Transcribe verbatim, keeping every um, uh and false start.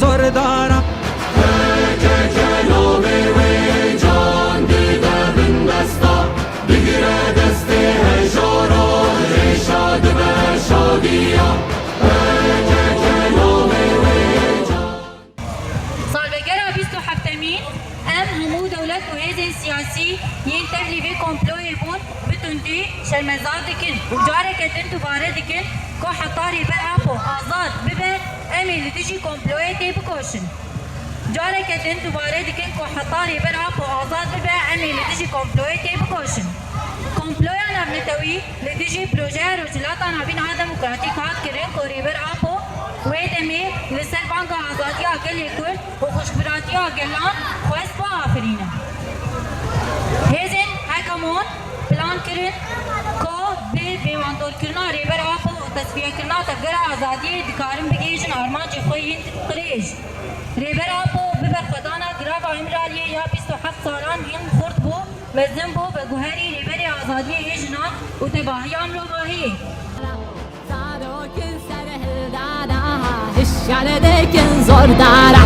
Zordara. Heke celomê wê can dide bin desta, bigire destê hejaran, rêşa dibe şadiya. Heke celomê wê can. Salvegera bîst û heftemîn, em hemû dewlet û hêzên siyasî yên tehlî vê komployê bûn, bi tundî şermezar dikin û careke din dubare dikin ku heta Rêber Apo azad bibe, em ê li dijî komployê têbikoşin. Careke din dubare dikin ku heta Rêber Apo azad bibe, em ê li dijî komployê têbikoşin. Komploya navnetewî li dijî projeya Rojhilata Navîn a demokratîk hat kirin ku Rêber Apo wê demê li ser banga azadiya gelê Kurd û xweşbiratiya gelan xwest biafirîne. Hêzên hegemon plan kirin ku bi bêwandorkirina Rêber Apo û tesfiyekirina tevgera azadiyê dikarin bigihîjin armancê xwe yên qirêj. Rêber Apo bi berxwedana girava Îmraliyê ya bîst û heft salan yên xurt bû, mezin bû, veguherî rêberê azadiyê yê jinan û tevahiya mirovahiyê. Zarokên serhildana hişyar dikin zordara.